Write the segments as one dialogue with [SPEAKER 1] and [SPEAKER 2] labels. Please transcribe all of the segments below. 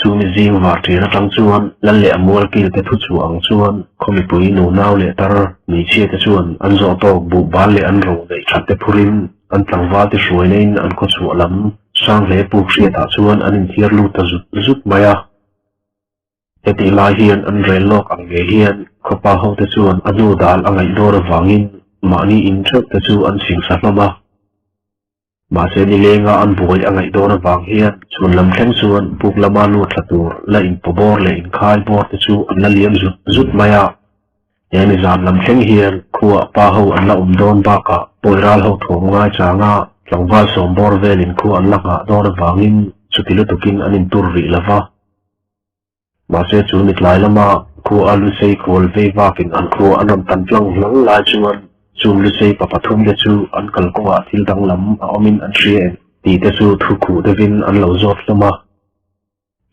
[SPEAKER 1] Chumi zing var ṭin aṭang chuan lal leh a mual kil te thu chhuah ang chuan khaw mipui nunau leh tar hmeichhia te chuan an zawh tawk buh bal leh an ro neih ṭhat te phurin an tlangval te hruaina in an khaw chhuah lam sang hle puk hriatah chuan an inthiar lut ta zut zut mai a. Hetih lai hian an rel lawk ang ngei hian khawpa ho te chuan a hnu dal a ngaih dawn avangin mahni in ṭheuh te chu an singsa hlawm a. Mahse nilenga an buai a ngaih dawn avang hian chhun lam thleng chuan buk lama lut thla tur la inpaw bawr leh inkhai bawr te chu an la liam zut zut mai a. He ni zan lam thleng hian khuaah pa ho an la awm dawn bakah pawi ral ho thawm ngai changa tlangval sawm bawr velin khua an la nghah dawn avangin chuti lutukin an intur rih lo va. Mahse chu ni tlai lama khua a Lusei kawl vei vakin an khua an rawn tan tlang hlang lai chuan chung Lusei pa pathum te chu an kalkawngah thil danglam a awmin an hria em tih te chu thu khuh deuhin an lo zawt hlawm a.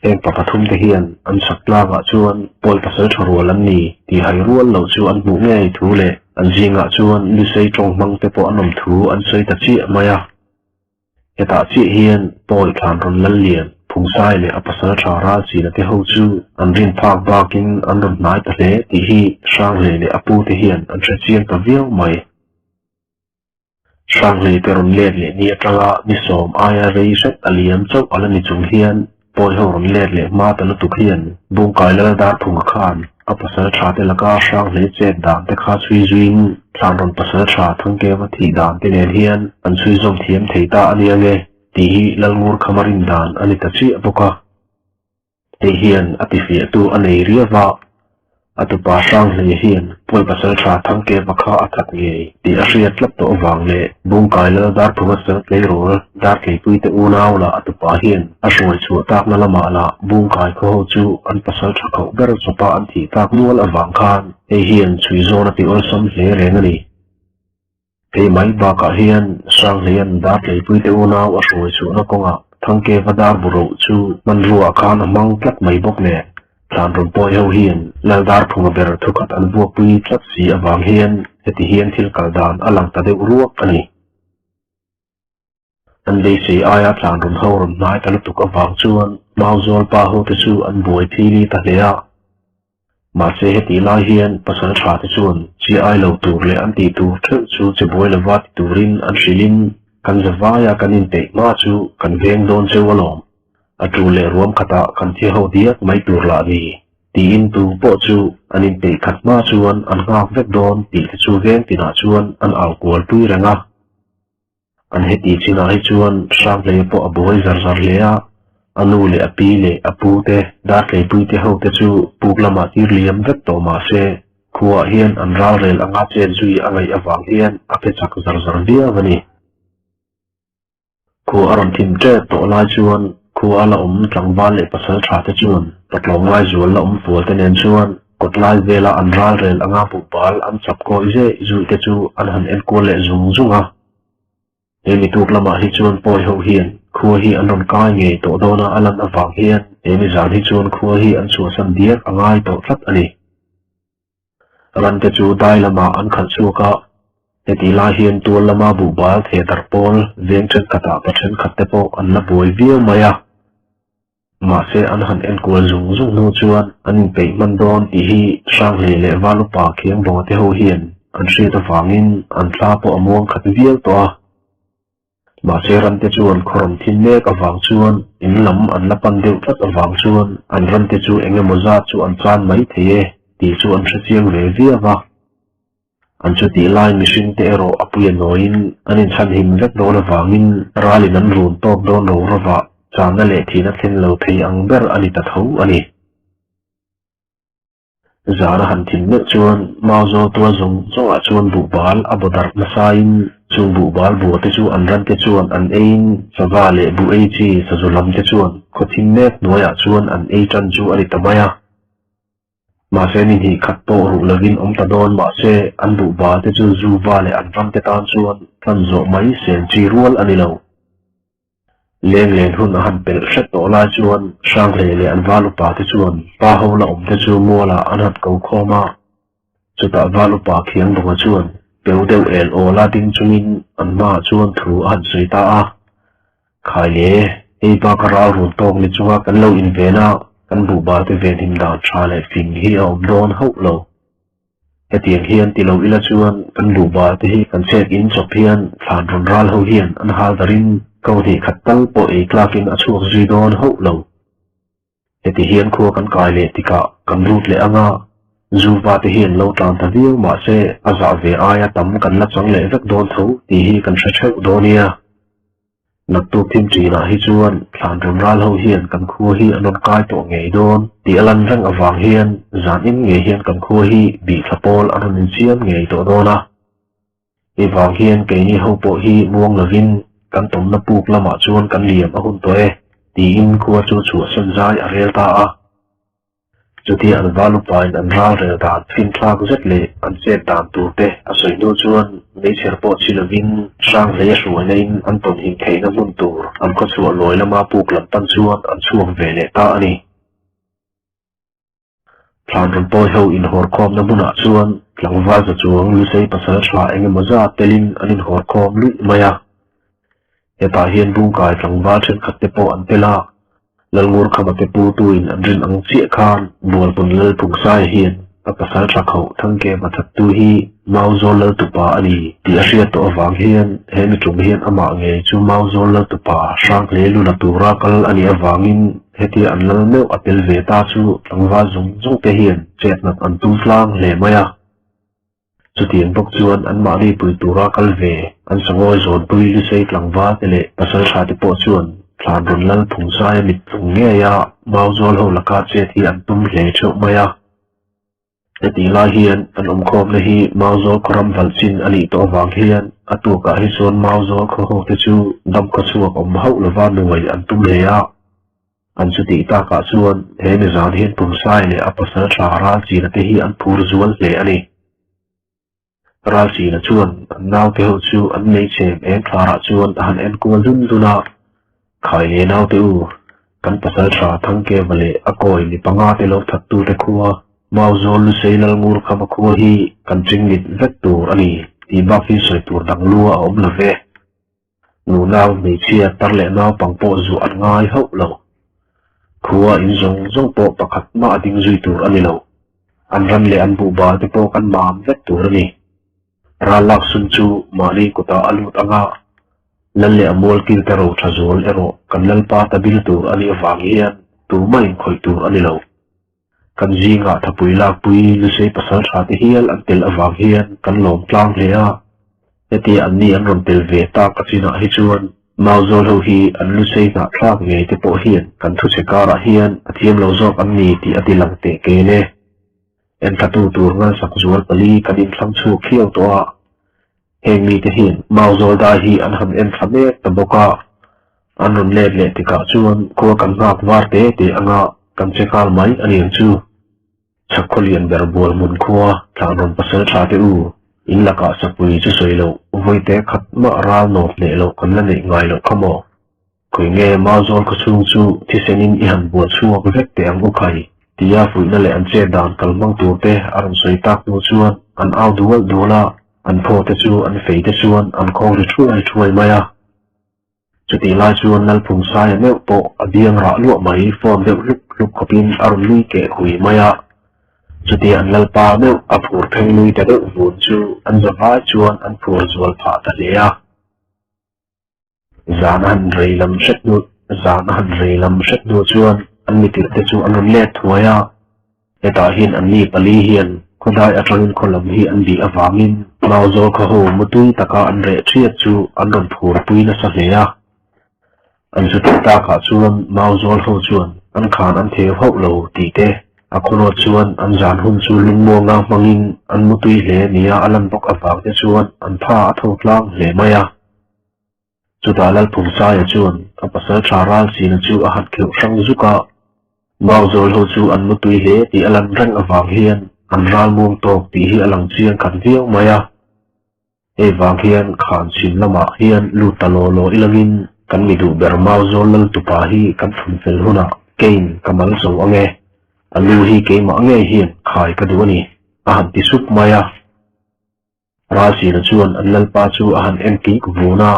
[SPEAKER 1] Heng pa pathum te hian an chhak tlangah chuan pawi pasal tha rual an ni tih hai rual loh chu an hmuh ngei thu leh an zingah chuan Lusei tawng hmang te pawh an awm thu an sawi ta chiah mai a. Hetah chiah hian Pawi thlan rawn lal lian, Phungsai leh a pasal tha ral china te ho chu an rin phak bakin an rawn hnai ta hle tih hi Hranghlei leh a pu te hian an hre chiang ta viau mai. Hranghlei te rawn let leh ni atanga ni sawm aia rei hret a liam chauh a la ni chung hian Pawi ho rawn let leh hma ta lutuk hian Bungkai lal Darphunga khan a pasal tha te laka Hranghlei chet dan te kha chhui zuiin Thlanrawn pasal tha Thangkema thih dan te nen hian an chhui zawm thiam thei ta a nia nge tih hi Lalngur khama rin dan a ni ta chiah bawk a. Hei hian a tifiahtu a nei riau va. A tupa Hranghlei hian Pawi pasal tha Thangkeva kha a that ngei tih a hriat tlat tawh avang leh Bungkai lal Darphunga sel tleirawl Dartleipuite unau lah a tupa hian a hruai chhuah takna lamah lah Bungkai khaw ho chu an pasal tha khauh ber chawpa an thih tak nual avang khan hei hian chhui zawn a ti awlsam hle reng a ni. Hei mai bakah hian Hranghlei-a'n Dartleipuite unau a hruai chhuahna kawngah Thangkeva dar buroh chu hmanruaah khan a hmang tlat mai bawk nen, Thlanrawn pawi ho hian Lal Darphunga ber thukhat an vuakpui tlat si avang hian heti hian thil kal dan a lang ta deuh ruak a ni. An beisei aia Thlanrawn ho rawn hnai ta lutuk avang chuan Mauzawl pa hote chu an buai phili ta hle a. Mahse hetih lai hian pasal tha te chuan chi ai lo tur leh an tih tur theuh chu che buai lova ti turin an hrilhin kan zavaia kan inpeih hma chu kan veng dawn cheu alawm. A tul leh ruam khatah kan thi ho diak mai tur lah ni tiin tu pawh chu an inpeih khat hma chuan an nghak vek dawn tih te chu veng tinah chuan an au kual pui reng a. An heti chinah hi chuan Hranghlei pawh a buai zar zar hle a, a nu leh a pi leh a pu te, Dartleipuii te ho te chu puk lamah tir liam vek tawh mah se, khuaah hian an ralrel anga chet zui a ngaih avang hian a pe chak zar zar viau a ni. Khua a rawn thim tep tawh lai chuan khua a la awm tlangval leh pasal tha te chuan patlawng laizual la awm fual te nen chuan kawt lai vela an ralrel anga buhbal an chap kawi zeh zuih te chu an han enkual leh zung zung a. He mi tuk lamah hi chuan pawi ho hian khua hi an rawn kai ngei tawh dawn a, a lan avang hian he mi zan hi chuan khua hi an chhuahsan diak a ngai tawh tlat a ni. Ran te chu dai lamah an khalh chhuak a, heti lai hian tual lama buhbal theh darh pawl veng thenkhatah pa thenkhat te pawh an la buai viau mai a. Mahse an han enkual zung zung hnu chuan an inpeih hman dawn tih hi Hranghlei leh Valupa Khiangbawnga te ho hian an hriat avangin an thla pawh a muang khat viau tawh a. Mahse rante chu an khawrawn thin mek avang chuan in lam an la pan deuh tlat avang chuan an rante chu eng emaw zat chu an chan mai thei e tih chu an hrechiang ve viau a. An chutih lai mihring te erawh a pui a nawiin an inchhanhim vek dawn avangin ralin an run tawp dawn ro rovah channa leh thihna thlen lo thei ang ber a ni ta tho a ni. Zan a han thin meuh chuan Mauzawl tual zawng zawngah chuan buhbal a baw darh hmasain chung buhbal bua te chu an ran te chuan an eiin sava leh buh ei chi sazu lam te chuan khawthim mek hnuaiah chuan an ei tan chu a ni ta mai a. Mahse ni hnih khat pawh ruh lovin awm ta dawn mahse an duh bal te chu zu va leh an ram te tan chuan hman zawh mai sel chi rual a ni lo. Leng len hun a han pelh hret tawh lai chuan Hranghlei leh an val upa te chuan pa ho la awm te chu mualah an han ko khawm a. Chutah val upa Khiangbawnga chuan peu deuh el awl a ding chungin an hmaah chuan thu a han sawi ta a. Khai le! Hei bak a ral run tawk ni chunga kan lo inven a, kan buhbal te venhim dan tha leh fing hi a awm dawn hauh lo. Hetiang hian ti lo ila chuan kan buhbal te hi kan chhet in chawp hian thlan rawn ral ho hian an hal darin ko hnih khat tal pawh ei tlakin a chhuak zui dawn hauh lo. Heti hian khua kan kai leh tikah kan lut leh anga, Zuva te hian lo tlan ta viau mahse a zah ve aia tam kan la chang leh vek dawn tho tih hi kan hre theuh dawn nia. Naktuk thim ṭinah hi chuan thlan rawn ral ho hian kan khua hi an rawn kai tawh ngei dawn tih a lan reng avang hian zan in ngei hian kan khua hi bihthla pawl an rawn insiam ngei tawh dawn a. Hei vang hian keini ho pawh hi muang lovin kan tawmna puk lamah chuan kan liam a hun tawh e tiin khua chu chhuahsan zai a rel ta a. Chutia an val upain an ral rel dan finthlak zet leh an chet dan tur te a sawi hnu chuan meichher pawh chi lovin Hranghleia hruaina in an tawn him theihna hmun tur an khawchhuah lawi lama puk lam pan chuan an chhuak ve leh ta a ni. Thlan rawn pawi ho inhawrkhawmna hmunah chuan tlangval za chuang Lusei pasal tha eng emaw zat telin an inhawrkhawm luih mai a. Hetah hian Bungkai tlangval thenkhat te pawh an tel a, Lalngurkhama te pu tuin an rin ang chiah khan Bualpun Lalphungsaia hian a pasal tha khauh Thangkema thattu hi Mauzawl Laltupa a ni tih a hriat tawh avang hian he mi tum hian amah ngei chu Mauzawl Laltupa Hranghle lula tura kal a nih avangin hetia an lal meuh a tel ve ta chu tlangval zawng zawng te hian chetnat an tum tlang hle mai a. Chutiang bawk chuan anmahni pui tura kal ve an sangawi zawnpui Lusei tlangval te leh pasaltha te pawh chuan thlan rawn lal phung saia mit tlung ngeia Mauzawl ho laka chet hi an tum hle theuh mai a. Hetih lai hian an awmkhawmna hi Mauzawl khaw ram valh chin a nih tawh avang hian a tukah hi chuan Mauzawl khaw ho te chu dam khaw chhuak awm hauh lova nuai an tum hle a. An chutih takah chuan he mizan hian Pumsai leh a pasal tha Ralchina te hi an phur zual hle a ni. Ralchina chuan an naute ho chu an meichhem eng thlarah chuan a han en kual dun dun a, Khai leh naute u, kan pasal tha Thangkeva leh a kawi mi panga te lo thattute khua Mauzawl Lusei Lalngurkhama khua hi kan chingmit vek tur a ni tih bak hi sawi tur dang lua a awm lo ve. Nunau, hmeichhia, tar leh naupang pawh zuah an ngai hauh lo. Khua in zawng zawng pawh pakhat mah a ding zui tur a ni lo. An ram leh an buhbal te pawh kan mam vek tur a ni. Ral lak sum chu mahni kutah a lut anga, lal leh a mual kil te ro tha zual erawh kan lalpa ta bil tur a nih avang hian tumah inkhawih tur a ni lo. Kan zingah thapui lakpui Lusei pasal tha te hial an tel avang hian kan lawm tlang hle a, hetia anni an rawn tel ve tak a chinah hi chuan Mauzawl ho hi an Lusei hnahthlak ngei te pawh hian kan thuchhe karah hian a thiam lo zawk an ni tih a ti lang teh kel e. Enthlatu tur ngalsak zual pali kan inthlang chhuak khiau tawh a, Heng mite hian Mauzawl dai hi an han en thla mek ta bawk a, an rawn let leh tikah chuan khua kan nghak var te te anga kan che nghal mai a niang chu. Chhak khaw lian ber bual hmun khua thlan rawn pasal tha te u, in lakah sapui chu sawi loh vawite khat mah ral nawt leh loh kan la neih ngai loh kha maw? Khawi nge Mauzawl khaw chhung chu thisenin i han bual chhuak vek teh ang u khai? Tia fuihna leh an chet dan kal hmang tur te a rawn sawi tak hnu chuan an au dual dual a, an phaw te chu an fei te chuan an khawng ri thuai thuai mai a. Chutih lai chuan Lalphungsaia meuh pawh a biang rah luah mai fawn deuh hlup hlup khawpin a rawn nui keh hui mai a. Chutia an Lalpa meuh a phur pheng nui ta deuh vun chu an zavai chuan an phur zual phah ta hle a. Zan a han rei lam hret hnu zan a han rei lam hret hnu chuan an mitirh te chu an rawn let thuai a, hetah hian anni pali hian khawdai atangin khaw lam hi an bih avangin Mauzawl khaw ho mutui taka an reh thiat chu an rawn phur pui nasa hle a. An zu tih takah chuan Mauzawl ho chuan an khan an theu hauh lo tih te a khawlawt chuan an zan hun chu lungmuanga hmangin an mutui hle nia a lan bawk avang te chuan an tha a tho tlang hle mai a. Chutah Lalphungsaia chuan a pasal tha ral sina chu a han kheuh hrang zuk a, Mauzawl ho chu an mutui hle tih a lan reng avang hian an ral muang tawk tih hi a lang chiang khat viau mai a. Hei vang hian khan chhim lamah hian lut ta law law ilangin kan mi duh ber Mauzawl Laltupa hi kan thlun fel hunah keiin ka mal zo ange, a lu hi keimah ngei hian khai ka duh a ni, a han ti sup mai a. Ralsina chuan an lalpa chu a han en kik vun a.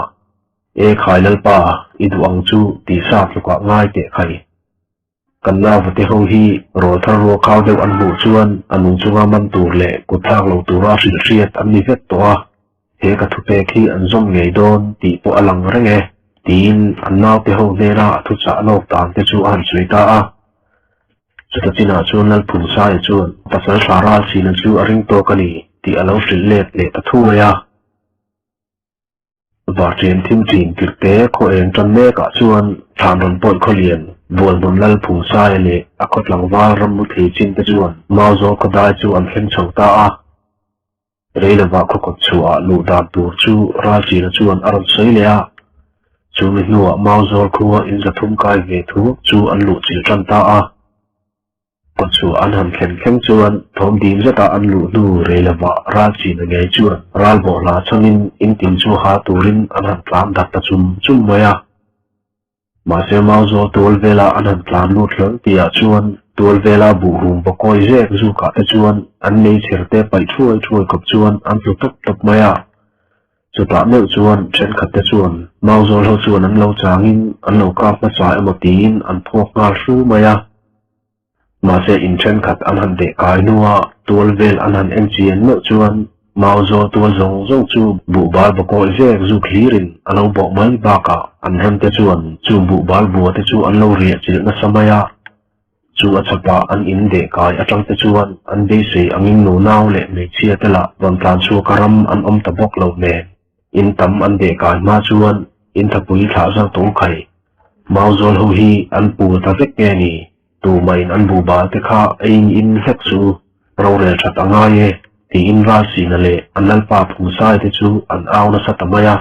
[SPEAKER 1] E khai Lalpa, i duh ang chu tih sa tlukah ngai teh khai. Kan nauvate ho hi rawlthar ruakhau deuh an hmuh chuan a nung chunga man tur leh kut thlak lo tura hrilh hriat an ni vek tawh a, he ka thupek hi an zawm ngei dawn tih pawh a lang reng e, tiin an naute ho hnena a thuchah lawk dan te chu a han sawi ta a. Chuta chinah chuan Lalphunsaia chuan pasal thla ral sina chu a ring tawk a ni tih a lo hrilh let leh ta thuai a. Varṭian thim ṭin tirhte khaw eng ṭan mekah chuan thlan rawn pawih khawlian Bualhmun Lal Phungsaia leh a khaw tlangval rammu thei chin te chuan Mauzawl khawdai chu an thleng chho ta a. Reilovah khaw kawt chhuahah luh dan tur chu Ralṭina chuan a rawn sawi leh a. Chu mi hnuah Mauzawl khua inzathum kai ve thu chu an luh chilh ṭan ta a. Kawt chu an han thlen thleng chuan thawm dim zeta an luh hnu rei lovah ral china ngei chuan ral bawhhla changin in tin chu ha turin an han tlan darh ta chum chum mai a. Mahse Mauzawl tual vela an han tlan lut hlawl tihah chuan tual vela buhhum bawkawi zek zukah te chuan an lei chher te paih thuai thuai khawp chuan an tlu tawp tawp mai a. Chutah meuh chuan thenkhat te chuan Mauzawl ho chuan an lo changin an lo kap hmasa emaw tiin an phawk nghal hru mai a. Mahse in thenkhat an han deh kai hnua tual vel an han en chian meuh chuan Mauzawl tual zawng zawng chu buhbal bawkawih zek zuk hlirin a lo bawh mai bakah an rem te chuan chu buhbal bua te chu an lo riah chilh nasa mai a. Chu a chhapah an in deh kai atang te chuan an beisei angin nunau leh hmeichhia te lah rawn tlan chhuak a ram an awm ta bawk lo nen in tam an deh kai hma chuan in thapui thlah zo tawh khai Mauzawl ho hi an pul ta vek nge ni? Tumahin an buhbal te kha eiin in hlek chu rorel that a ngai e tiin Ralsina leh an lalpa Phungsai te chu an au nasa ta mai a.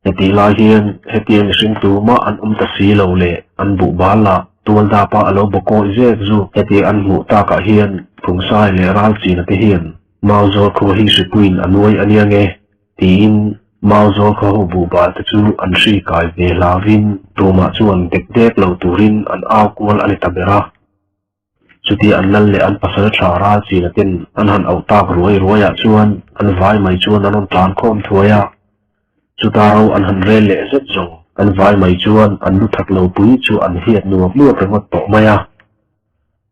[SPEAKER 1] Hetih lai hian hetiang mihring tumah an awm ta si lo leh an buhbal lah tualdapa a lo bawkawih zek zu hetiang an hmuh takah hian Phungsai leh Ralchina te hian Mauzawl khua hi hripuiin a nuai a nia nge tiin Mauzawl khaw ho buhbal te chu an hri kai ve hlauvin tumah chuan dek dek lo turin an au kual a ni ta ber a. Chutia an lal leh an pasal tha ral china ten an han auh tak ruai ruai ah chuan an vai mai chuan an rawn tlan khawm thuai a. Chuta ro an han rel leh zet zawng an vai mai chuan an lu that lo pui chu an hiat nuap nuap ringawt tawh mai a.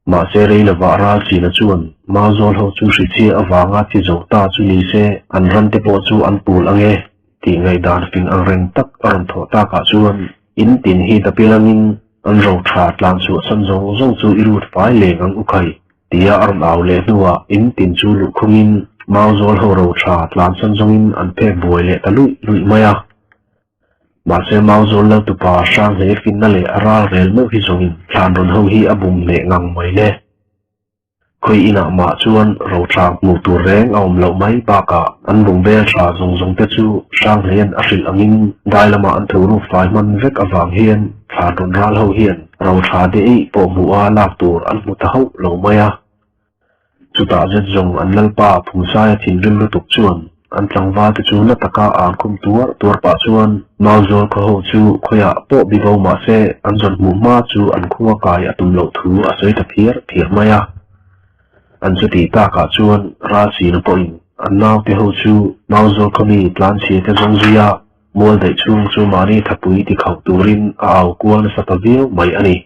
[SPEAKER 1] Mahse rei lovah ral china chuan Mauzawl ho chu hrichhia avanga thi zo ta chu ni se an ram te pawh chu an pul ange tih ngaihdan fing ang reng tak a rawn thawh takah chuan in tin hi dapilangin An ro tha tlan chhuah san zawng zawng chu i lut fai leng ang u khai, tia a rawn au leh hnuah in tin chu luh khungin Mauzawl ho ro tha tlan san zawngin an phek buai leh ta luih luih mai a. Mahse Mauzawl Laltupa Hranghlei finna leh a ral rel meuh hi zawngin thlan rawn ho hi a bum hneh ngang mai le. Khawi inah mah chuan rothla hmuh tur reng a awm loh mai bakah an bung vel tha zawng zawng te chu Hranghleia'n a hrilh angin dai lamah an tho ruk fai hman vek avang hian thlan rawn ral ho hian rothla de eih pawh hmuh a lak tur an hmu ta hauh lo mai a. Chutah zet zawng an lalpa Phungsaia thinrim lutuk chuan An tlangval te chu na taka an khum tuar tuar pah chuan Mauzawl khaw ho chu khawiah pawh bi bo mah se an zawn hmuh hma chu an khua kai a tum loh thu a sawi ta phiar phiar mai a. An chutih takah chuan Ralsina pawhin an naute ho chu Mauzawl khaw mi tlanchhia te zawng zui a, mual daih chhung chu mahni thapui ti khauh turin a au kual nasa ta viau mai a ni.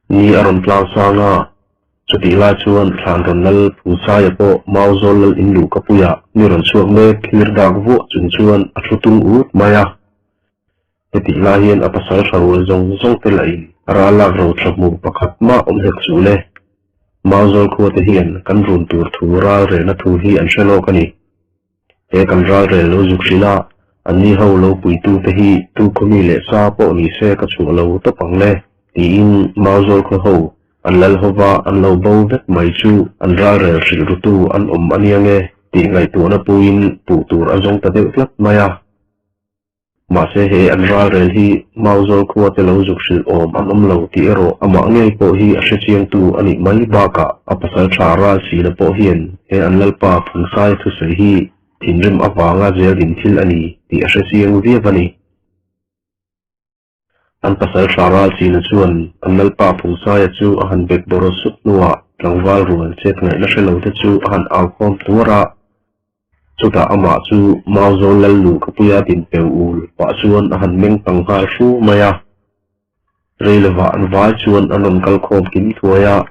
[SPEAKER 1] Ni a rawn tlang sang a, chutih lai chuan thlan rawn lal Phungsaia pawh Mauzawl lal in luh ka puiah mi rawn chhuak mek thlir dak vuah chung chuan a thu tung ut mai a. Hetih lai hian a pasal tha rual zawng zawng te lahin ral lak ro tha hmu pakhat mah awm hek suh le. Mauzawl khua te hian kan run tur thu ral rehna thu hi an hre lawk a ni. He kan ral rel lo zuk hrilh a, anni ho lo puitu te hi tu khawmi leh sa pawh ni se ka chhuah lo tawp ang le, tiin Mauzawl khaw ho an lal hova an lo bo vek mai chu an ral rel hrilh rutu an awm a nia nge tih ngaihtuahna puiin puh tur a zawng ta deuh tlat mai a. Mahse he an ral rel hi Mauzawl khua te lo zuk hrilh awm an awm lo tih erawh amah ngei pawh hi a hrechiangtu a nih mai bakah a pasal tha ral sina pawh hian he an lalpa Phungsaia thusawi hi thinrim avanga zeldin thil a ni tih a hrechiang viau a ni. An pasal tha ral sina chuan an lalpa Phungsaia chu a han bek bawraw sup hnuah tlangval rual chet ngaihna hre lo te chu a han au khawm tuar a. Chutah amah chu Mauzawl lal luh khapuia din peu ul pah chuan a han meng tang nghal hru mai a. Rei lovah an vai chuan an rawn kal khawm kim thuai a,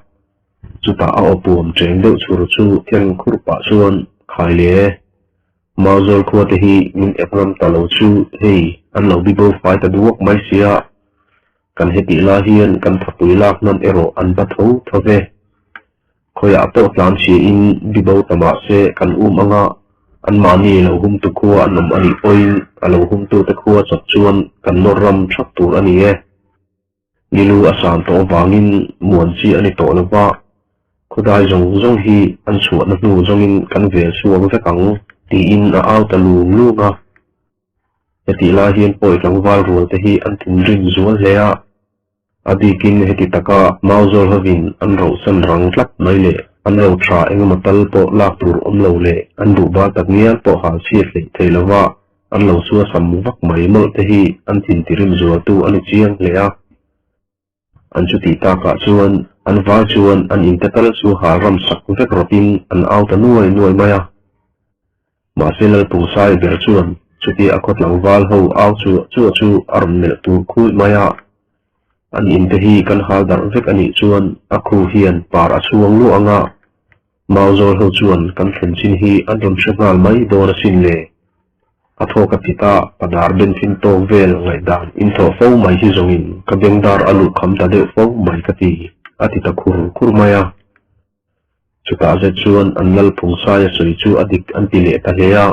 [SPEAKER 1] chutah a aw puam cheng deuh chhur chu keng khur pah chuan khai le e. Mauzawl khua te hi min ep ngam ta lo chu hei an lo bibo fai ta duak mai sia, kan hetih lai hian kan thapui lak hnan erawh an va tho tho ve. Khawiah pawh tlan chhia in bibo ta mah se kan um anga anmahni lo humtu khua an awm anih pawhin a lo humtute khua chawp chuan kan nawr ram thap tur a ni e. Nilu a san tawh avangin muan chi a ni tawh lova, khawdai zawng zawng hi an chhuahna hnu zawngin kan vel chhuak vek ang tiin a au ta lung lung a. Hetih lai hian pawi tlangval rual te hi an thinrim zual hle a. A bikin heti taka Mauzawl hovin an rohsan rang tlat mai leh an ro tha engemaw tal pawh lak tur awm lo leh an duh bal tak ngial pawh hal chhiat hleih thei lova an lo suasam vak mai mawlh te hi an thintirim zualtu a ni chiang hle a. An chutih takah chuan an vai chuan an inte tal chu hal ram sak vek rawpin an au ta nuai nuai mai a. Mahse Lalpungsai ber chuan chutia a khaw tlangval ho au chu chu chu a rawn melh tur khui mai a, an in te hi kan hal darh vek a nih chuan a khu hian par a chhuang luah ang a, Mauzawl ho chuan kan thlen chin hi an rawn hre nghal mai dawn asin le. A thawk a tit a, ka dar ben thin tawk vel ngaihdan in thawh fo mai hi zawngin ka bengdar a luh kham ta deuh fo mai ka ti, a ti ta khur khur mai a. Chutah zet chuan an Lalphung Saia sawi chu a dik an ti leh ta hle a.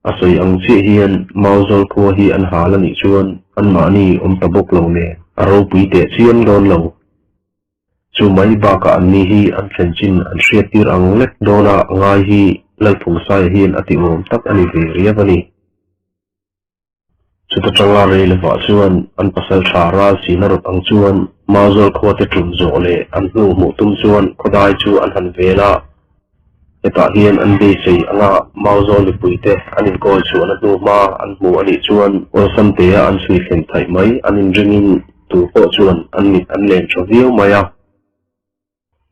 [SPEAKER 1] A sawi ang chiah hian Mauzawl khua hi an hal a nih chuan anmahni awm ta bawk lo nen a ropui teh chiam dawn lo. Chu mai bakah anni hi an thlen chin an hriattir ang lek dawna ngai hi Lalphung Saia hian a ti awm tak a ni ve riau a ni. Chuta tanga rei lovah chuan an pasal tha ral sina rawt ang chuan Mauzawl khuate tum zawh leh an hnu hmuh tum chuan khawdai chu an han vel a. Hetah hian an beisei anga Mauzawl mipuite an inkawl chhuahna hnu hma an hmu a nih chuan awlsam tea an chhui thlen thaih mai an inringin tu pawh chuan an mit an len tha viau mai a.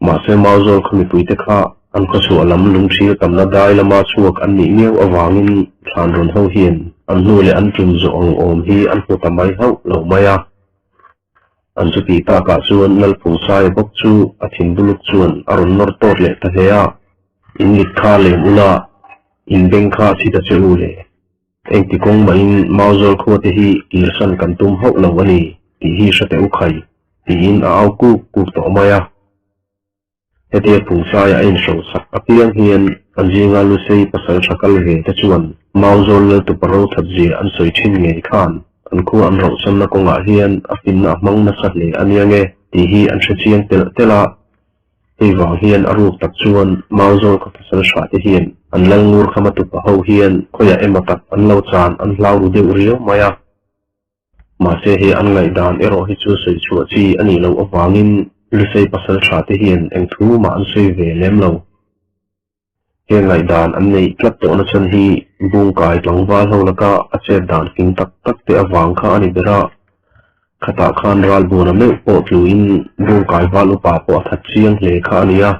[SPEAKER 1] Mahse Mauzawl khaw mipuite kha an khawchhuah lam lungthil tamna dai lama chhuak an nih miau avangin thlan rawn ho hian an hnu leh an tum zawh ang awm hi an hmu ta mai hauh lo mai a. An chuti takah chuan Lalphungsaia bawk chu a thinbuluk chuan a rawn nawr tawt leh ta hle a, In mit kha lem ula, in beng kha chhi ta che u le. Engti kawng mahin Mauzawl khuate hi kirsan kan tum hauh lo a ni tih hi hre teh u khai, tiin a au kuk kuk tawh mai a. Hetia Phungsaia a inhrosak apiang hian an zinga Lusei pasal tha kal ve te chuan Mauzawl Laltupa rothat zia an sawi thin ngei khan an khua an rohsanna kawngah hian a finna a hmang nasa hle a nia nge tih hi an hre chiang telh telh a. Hei vang hian a ruk tak chuan Mauzawl khaw pasal hrah te hian an lal ngur khama tupa ho hian khawiah emaw tak an lo chan an hlau ru deuh riau mai a. Mahse he an ngaihdan erawh hi chu sawi chhuah chi a nih loh avangin Lusei pasal hrah te hian eng thu mah an sawi ve lem lo. He ngaihdan an neih tlat tawhna chhan hi Bungkai tlangval ho laka a chet dan fing tak tak te avang kha a ni ber a. Khatah khan ralbuana meuh pawh tluin Bungkai val upa pawh a that chiang hle kha a ni a.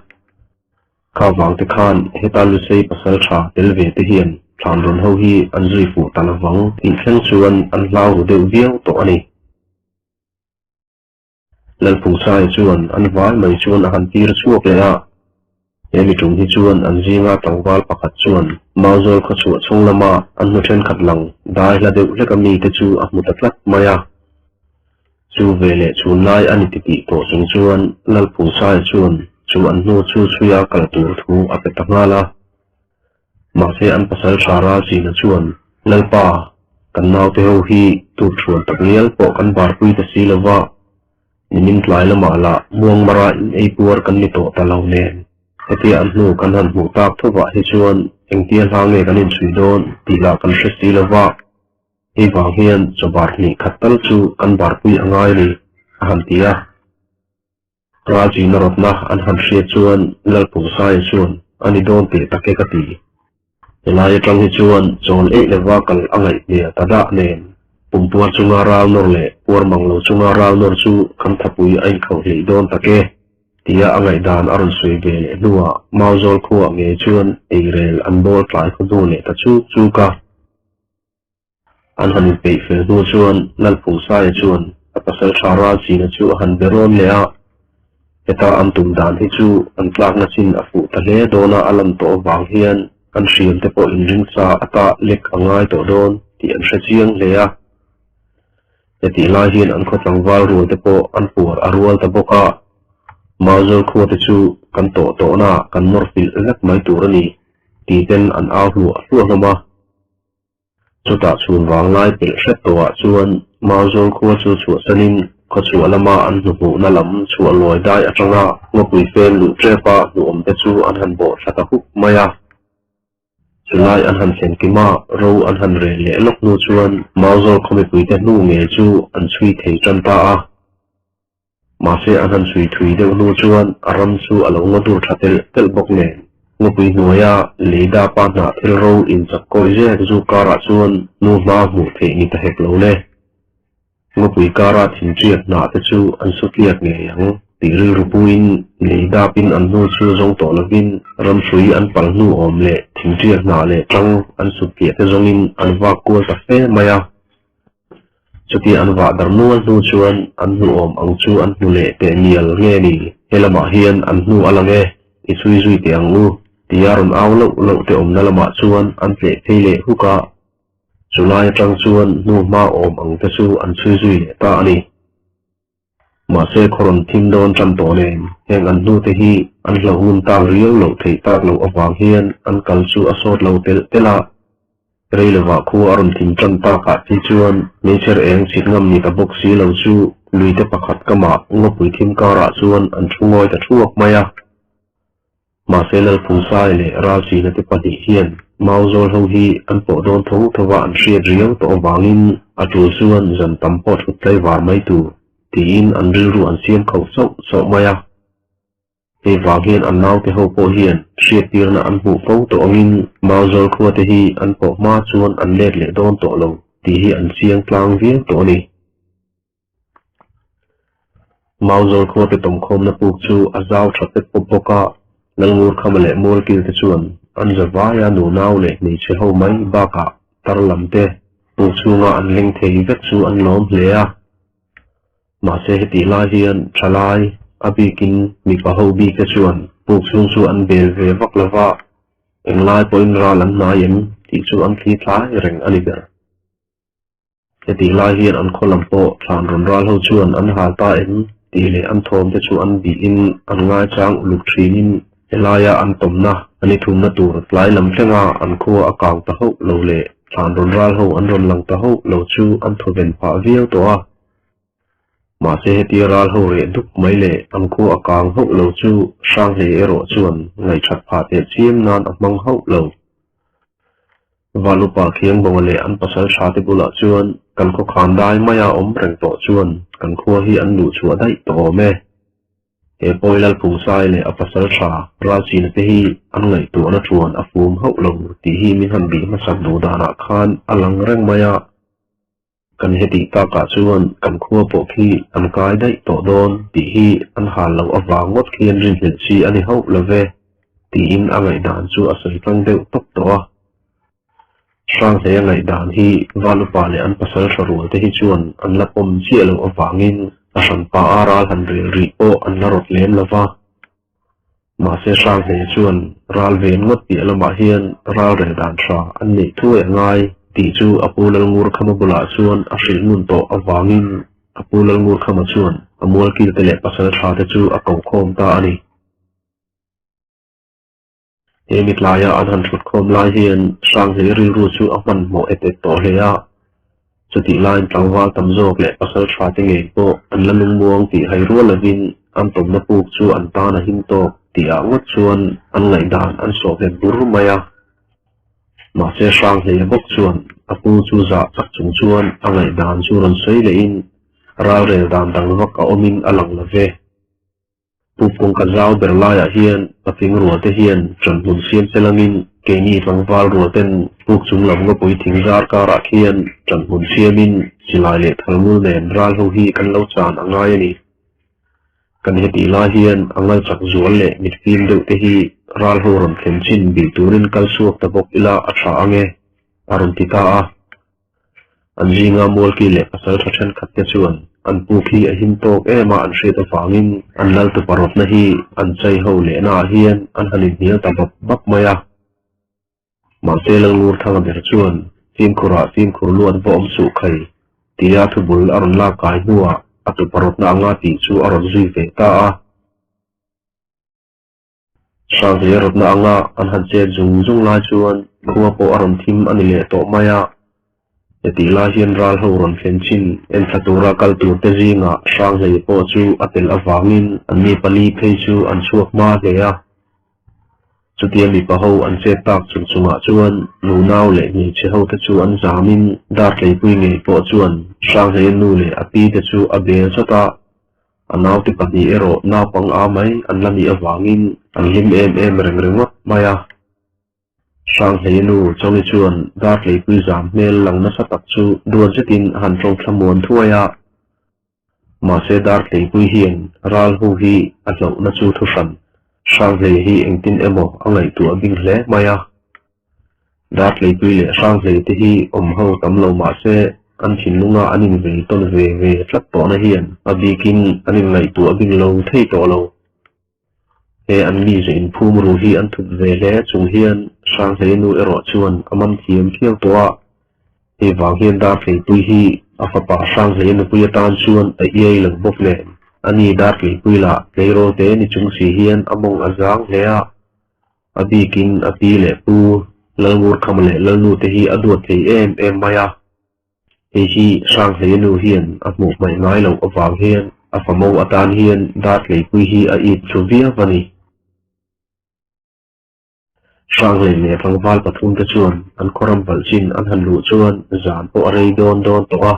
[SPEAKER 1] Kha vang te khan heta Lusei pasal tha tel ve te hian thlan rawn ho hi an zui fuh ta lovang tih thleng chuan an hlau ru deuh viau tawh a ni. Lalphungsaia chuan an vai mai chuan a han tir chhuak leh a, he mi tum hi chuan an zinga tlangval pakhat chuan Mauzawl khaw chhuah chhung lama an hnu thenkhat lang dai hla deuh hlek a mite chu a hmu ta tlat mai a. Chu veleh chhun lai a ni titih tawh chung chuan Lalphungsaia chuan chu an hnu chu chhuia kal tur thu a pe ta nghal a. Mahse an pasal tha ral china chuan, Lalpa, kan naute ho hi tur thuan tak ngial pawh kan barpui ta si lova, nimin tlai lamah lah muangmara in ei puar kan ni tawh ta lo nen, hetia an hnu kan han hmuh tak thovah hi chuan engtia hla nge kan inchhui dawn tih lah kan hre si lova, hei vang hian chaw bar hnih khat tal chu kan barpui a ngai a ni, a han ti a. Ralchina rawtna an han hriat chuan Lalpungsaia chuan a ni dawn teh tak e ka ti. Helai atang hi chuan chawl eih lova kal a ngaih hmel ta dah nen pumpuar chunga ral nawr leh puar mang lo chunga ral nawr chu kan thapui a inkhauh hleih dawn tak e. Tia a ngaihdan a rawn sawi ve leh hnuah Mauzawl khuaah ngei chuan eirel an bawl tlai khaw hnu leh ta chuk chuk a. An han inpeih fel hnu chuan Lalphungsaia chuan a pasal tha Ralchina chu a han be rawn leh a, heta an tum dan hi chu an tlakna chin a fuh ta hle dawn a a lan tawh avang hian an hriam te pawh inring sa a tah lek a ngai tawh dawn tih an hre chiang hle a. Hetih lai hian an khaw tlangval rual te pawh an puar a rual ta bawk a, Mauzawl khua te chu kan tawh tawhna ah kan nawr filh vek mai tur a ni tih ten an au hluah hluah hlawm a. Chutah chhun vanglai pelh hret tawhah chuan Mauzawl khua chu chhuahsanin khawchhuah lama an hnuhmuhna lam chhuah lawi dai atanga ngawpui fem luh tep a hnuhawm te chu an han bawh thla ta hup mai a. Chulai an han thlen kim a, ro an han rel leh lawk hnu chuan Mauzawl khaw mipuite hnu ngei chu an chhui thei tan ta a. Mahse an han chhui thui deuh hnu chuan a ram chu a lo ngaw dur tha telh telh bawk nen. Ngawpui hnuaia lei dapa hnah thil ro inchak kawi zek zu karah chuan nu hma hmuh theih ni ta hek lo le. Ngawpui kara thinṭiak hnah te chu an su tliak ngei ang tih rilru puiin lei dapin an hnu chu zawng tawh lovin ramhrui an pal hnu awm leh thinṭiak hnah leh ṭang an sut tliah te zawngin an vak kual ta fe mai a. Chutia an vah dar nual hnu chuan an hnu awm ang chu an hmu leh teh mial nge ni, he lamah hian an hnu a lang e, i chhui zui teh ang u, tia rawn au loh loh te awmna lamah chuan an tleh phei leh huk a. Chulai atang chuan hnu hma awm ang te chu an chhui zui leh ta a ni. Mahse khaw rawn thim dawn tan tawh nen, heng an hnute hi an hlauh ngun tak riau loh theih tak loh avang hian an kal chu a sawt lo telh telh a. Rei lovah khua a rawn thim tan takah phei chuan hmeichher eng chhit ngam ni ta bawk si lo chu luite pakhat kamah ngawpui thim karah chuan an thu ngawi ta thuak mai a. Mahse Lalphungsai leh Ralchina te pahnih hian Mauzawl ho hi an pawh dawn tho tho va an hriat riau tawh avangin a tul chuan zan tam pawh thut tlaivar mai tur tiin an rilru an siam khauh chauh chauh mai a. Hei vang hian an naute ho pawh hian hriattirna an hmuh fo tawh angin Mauzawl khua te hi an pawh hma chuan an let leh dawn tawh lo tih hi an chiang tlang viau tawh a ni. Mauzawl khuate tawmkhawmna puk chu a zau tha pet pawp bawk a, Lalngurkhama leh Mualkil te chuan an za vaia nunau leh hmeichhe ho mai bakah tar lam te puk chhunga an leng thei vek chu an lawm hle a. Mahse hetih lai hian thalai a bikin mipa ho bik te chuan puk chhung chu an bel ve vak lo va, englai pawhin ral an hnai em tih chu an thli thlai reng a ni ber. Hetih lai hian an khaw lam pawh thlan rawn ral ho chuan an hal ta em tih leh an thawm te chu an bihin an ngaichang uluk thinin helaia an tawmna an i thumna tur tlai lam thlenga an khua a kang ta hauh lo leh thlan rawn ral ho an rawn lang ta hauh lo chu an thawven phah viau tawh a. Mahse hetia ral ho reh dup mai leh an khua a kang hauh lo chu Hranghlei erawh chuan ngaihṭhat phah teh chiam nan a hmang hauh lo. Valupa Khiangbawnga leh an pasal tha te bulah chuan kan khaw khan dai maia awm reng tawh chuan kan khua hi an luh chhuah daih tawh awm e. He pawi Lalphungsai leh a pasal tha Ralchina te hi an ngaihtuahna thuan a fum hauh lo tih hi min han bih hmasak duh danah khan a lang reng mai a. Kan hetih takah chuan kan khua pawh khi an kai daih tawh dawn tih hi an hal loh avang ngawt khian rinhlelh chi a ni hauh lo ve tiin a ngaihdan chu a sawi tlang deuh tawp tawh a. Hranghleia ngaihdan hi Valupa leh an pasal hra rual te hi chuan an la pawm chiah loh avangin a hranpa a ral han rel rih pawh an la rawt lem lo va. Mahse Hranghleia chuan ral ven ngawt piah lamah hian ral rel dan tha an neih thuai a ngai tih chu a pu Lalngurkhama bulah chuan a hrilh ngun tawh avangin a pu Lalngurkhama chuan a mualkilte leh pasal tha te chu a ko khawm ta a ni. He mitlaia an han thut khawm lai hian Hranghlei rilru chu a hmanhmawh et et tawh hle a. Chutih laiin tlangval tam zawk leh pasal tha te ngei pawh an la lungmuang tih hai rual lovin an tawmna puk chu an tan a him tawk tihah ngawt chuan an ngaihdan an sawh nghet bur mai a. Mahse Hranghleia bawk chuan a pu chu zah chak chung chuan a ngaihdan chu rawn sawi lehin ralrel dan dang vak a awmin a lang lo ve. Puk kawngka zau ber laiah hian patling rual te hian ṭanhmun siam che langin keini tlangval rual ten puk chung lam ngawpui thing zar karah khian ṭanhmun siamin silai leh thalngul nen ral ho hi kan lo chan a ngai a ni. Kan hetih lai hian a ngal chak zual leh mit fim deuh te hi ral ho rawn thlen chin bih turin kal chhuak ta bawk ila a tha ang e, a rawn ti ta a. An zinga Mualki leh pasaltha thenkhat te chuan an puk hi a him tawk em a an hriat avangin an lal tupa rawtna hi an chai ho lehna ah hian an han inhnial ta bap bap mai a. Mahse Lalngurthanga ber chuan fimkhurah fimkhur luat va awm suh khai tia thubul a rawn lak kai hnuah a tupa rawtna anga tih chu a rawn zui ve ta a. Hranghlei rawtna anga an han chet zung zung lai chuan khua pawh a rawn thim a ni leh tawh mai a. Hetih lai hian ral ho rawn thlen chin enthla tura kal turte zingah Hranghlei pawh chu a tel avangin anni pali phei chu an chhuak hma hle a. Chutia mipa ho an chet tak chung chungah chuan nunau leh hmeichhe hote chu an zamin Dartleipui ngei pawh chuan Hranghlei nu leh a pi te chu a bel chawt a. A naute pahnih erawh naupang a mai an la nih avangin an hlim em em reng ringawt mai a. Hranghlei nu Chawngi chuan Dartleipui zam hmel lang nasa tak chu duat zetin a han tawng thlamuan thuai a. Mahse Dartleipui hian ral ho hi a hlauhna chu thuhran Hranghlei hi engtin emaw a ngaihtuah bing hle mai a. Dartleipui leh Hranghlei te hi awm ho tam lo mah se an thinlunga an invei tawn ve ve tlat tawhna hian a bikin an inngaihtuah bing lo thei tawh lo. He an mize inphum ru hi an thup ve hle chung hian Hranghlei nu erawh chuan a man thiam phiau tawh a, hei vang hian Dartleipui hi a fapa Hranghlei nupui atan chuan a iai lo bawk nen ani Dartleipui lah tleirawl te ni chung si hian a mawng a zang hle a. A bikin a pi leh pu Lalngurkhama leh Lalnu te hi a duat thei em em mai a. Hei hi Hranghlei nu hian a hmuh hmaih ngai loh avang hian a famo atan hian Dartleipui hi a it thlu viau a ni. Hranghlei leh tlangval pathum te chuan an khawram balh chin an han luh chuan zan pawh a rei dawn dawn tawh a.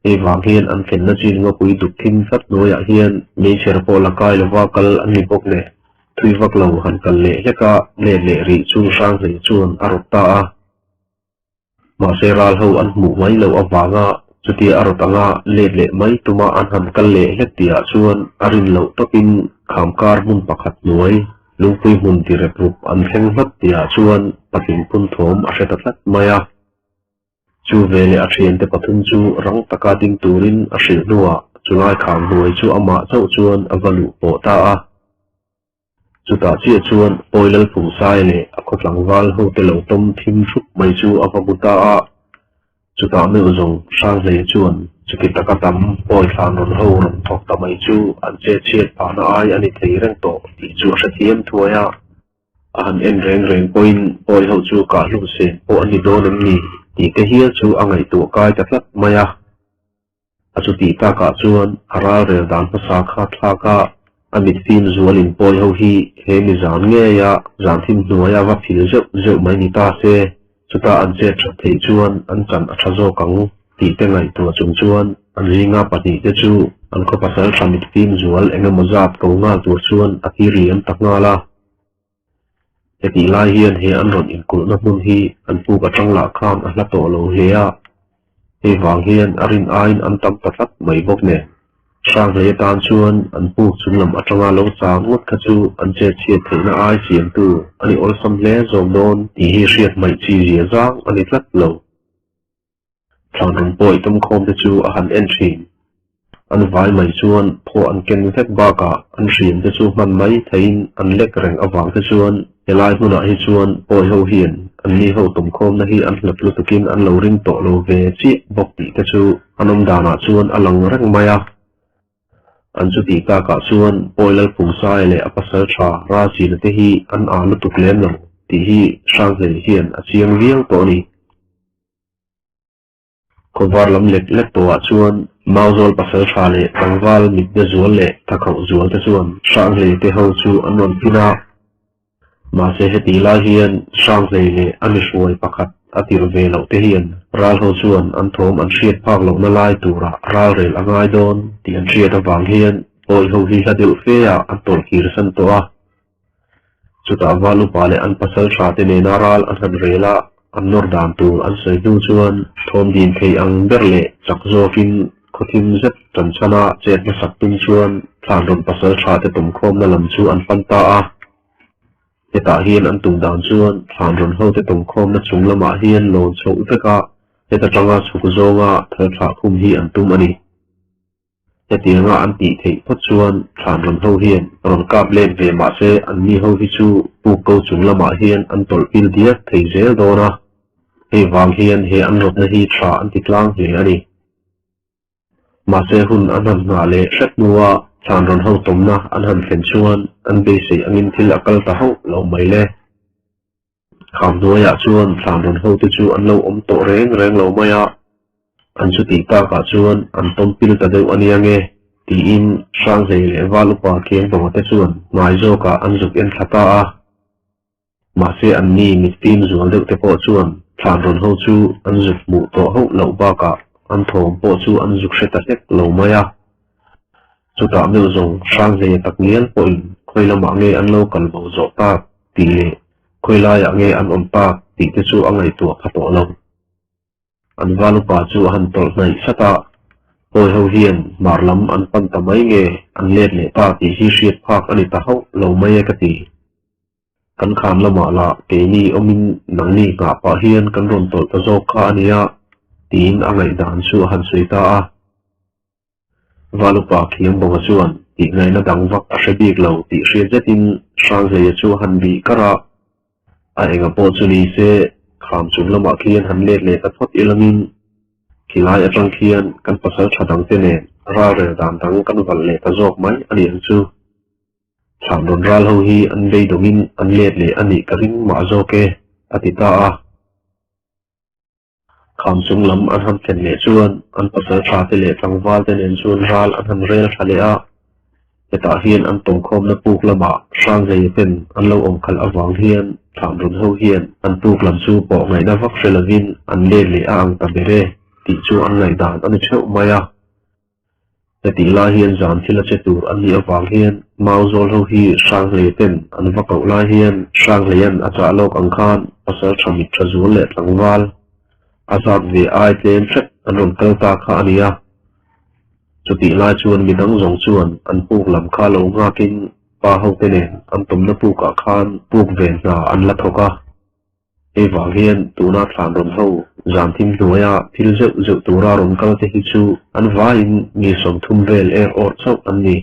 [SPEAKER 1] Hei vang hian an thlenna chin ngawpui duk thim tlat hnuaiah hian meichher pawh la kai lova kal an ni bawk nen thui vak lo han kal leh hlek a, let leh rih chu Hranghlei chuan a rawt ta a. Mahse ral ho an hmuh mai loh avanga chutia a rawt anga let leh mai tuma an han kal leh hlek tihah chuan a rin loh tawpin khamkar hmun pakhat hnuai lungpui hmun ti rep rup an thleng hlawt tihah chuan patling phun thawm a hre ta tlat mai a. Chu veleh a thiante pathum chu rang taka ding turin a hrilh hnuah chulai kham hnuai chu amah chauh chuan a va luh pawh ta a. Chutah chiah chuan Pawi Lalphungsai leh a khaw tlangval hote lo tawm thim thup mai chu a va hmu ta a. Chutah meuh zawng Hranghlei chuan chuti taka tam Pawi thlan rawn ho rawn thawk ta mai chu an chet chhiat phahna ai a ni thei reng tawh tih chu a hrethiam thuai a. A han en reng reng pawhin Pawi ho chu kah hlum sen pawh a ni dawn em ni tih te hial chu a ngaihtuah kai ta tlat mai a. A chutih takah chuan a ral rel dan hmasa kha thlak a, a mit fim zualin Pawi ho hi he mi zan ngeia zan thim hnuaia va phil zeuh zeuh mai ni ta se, chuta an chet that theih chuan an chan a tha zawk ang tih te ngaihtuah chung chuan an zinga pahnihte chu an khaw pasal tha mit fim zual eng emaw zat ko nghal tur chuan a tir liam ta nghal a. Hetih lai hian he an rawn inkulhna hmun hi an puk atang lah khan a hla tawh lo hle a, hei vang hian a rin aiin an tam ta tlat mai bawk nen. Hranghlei atan chuan an puk chung lam atanga lo chang ngawt kha chu an chet chhiat theihna ai siamtu a ni awlsam hle zawk dawn tih hi hriat hmaih chi zia zang a ni tlat lo. Thlanrawn pawh i tumkhawm te chu a han en thin. An vai mai chuan phaw an ken vek bakah an hriam te chu hman mai theiin an lek reng avang te chuan helai hmunah hi chuan pawi ho hian an ni ho tumkhawmna hi an hlat lutukin an lo ring tawh lo ve chiah bawk tih te chu an awm danah chuan a lang reng mai a. An chutih takah chuan Pawi Lalphungsai leh a pasal tha Ralchina te hi an ah lutuk lem lo tih hi Hranghlei hian a chiang viau tawh a ni. Khawvar lam lek lek tawhah chuan Mauzawl pasaltha leh tlangval mitna zual leh thakhauh zual te chuan Hranghlei te ho chu an rawn pin a. Mahse hetih lai hian Hranghlei leh a mihruai pakhat a tirh ve loh te hian ral ho chuan an thawm an hriat phak lohna lai turah ralrel a ngai dawn tih an hriat avang hian awih ho hi hla deuh fe ah an tawlh kir san tawh a. Chutah val upa leh an pasal tha te nena ral an han rel a, an nawr dan tur an sawi hnu chuan thawm din thei ang ber leh chak zawkin khawthim zet tan chhana chet hmasak tum chuan Thlanrawn pasalṭha te tawmkhawmna lam chu an pan ta a. Hetah hian an tum dan chuan Thlanrawn hote tawmkhawmna chung lamah hian lawn chhoh vek a, heta tanga chhuk zawnga thal thlah khum hi an tum a ni. Hetianga an tih theih phawt chuan Thlanrawn ho hian rawn kap let ve mahse anni ho hi chu puk ko chung lamah hian an tawlh pil diak thei zel dawn a, hei vang hian he an rawtna hi tha an ti tlang hle a ni. Mahse hun an han nghah leh hrep hnua Thlanrawn ho tawmna an han thlen chuan an beisei angin thil a kal ta hauh lo mai le. Kham hnuaiah chuan Thlanrawn hote chu an lo awm tawh reng reng lo mai a, an chutih takah chuan an tawm pil ta deuh a nia nge tiin Hranghlei leh Val upa Kiangbawnga te chuan hmai zawkah an zuk en thla ta a. Mahse anni mitfim zual deuh te pawh chuan Thlanrawn ho chu an zuk hmuh tawh hauh loh bakah an thawm pawh chu an zuk hre ta hlek lo mai a. Chutah meuh zawng Hranghleia tak ngial pawhin khawi lamah nge an lo kal bo zawh tak tih leh khawi laiah nge an awm tak tih te chu a ngaihtuah pha tawh lo. An val upa chu a han tawlh hnaih sat a, Pawi ho hian hmar lam an pan ta mai nge an let leh ta tih hi hriat phak a ni ta hauh lo mai e ka ti. Kan kham lamah lah keini awmin nangni nghah pah hian kan rawn tawlh ta zawk kha a nia tiin a ngaihdan chu a han sawi ta a. Valupa Khiangbawnga chuan tih ngaihna dang vak a hre bik lo tih hriat zetin Hranghleia chu a han bih kar a, a enga pawh chu ni se kham chung lamah khian han let leh ta phawt ilangin khilai atang khian kan pasal tha dangte nen ralrel dan dang kan valh leh ta zawk mai a ni ang chu. Thlanrawn ral ho hi an beidawngin an let leh a nih ka ring mah zawk e, a ti ta a. Kham chung lam an han thlen leh chuan an pasal tha te leh tlangval te nen chuan ral an han rel tha leh a. Hetah hian an tawngkhawmna puk lamah Hranghlei ten an lo awm khalh avang hian Thlanrawn ho hian an puk lam chu pawh ngaihna vak hre lovin an let leh a ang ta ber e tih chu an ngaihdan a ni theuh mai a. Hetih lai hian zan thil a che tur an nih avang hian Mauzawl ho hi Hranghlei ten an va koh lai hian Hranghleia'n a chah lawk ang khan pasal tha mit tha zual leh tlangval a zat ve ai tlem hret an rawn kal ta kha a ni a. Chutih lai chuan midang zawng chuan an puk lam kha lo nghakin pa hote nen an tawmna pukah khan puk ve hna an la thawk a. Hei vang hian tuna thlanrawn ho zan thim hnuaia thil zeuh zeuh tura rawn kal te hi chu an vaiin mi 30 vel er awrh chauh an ni.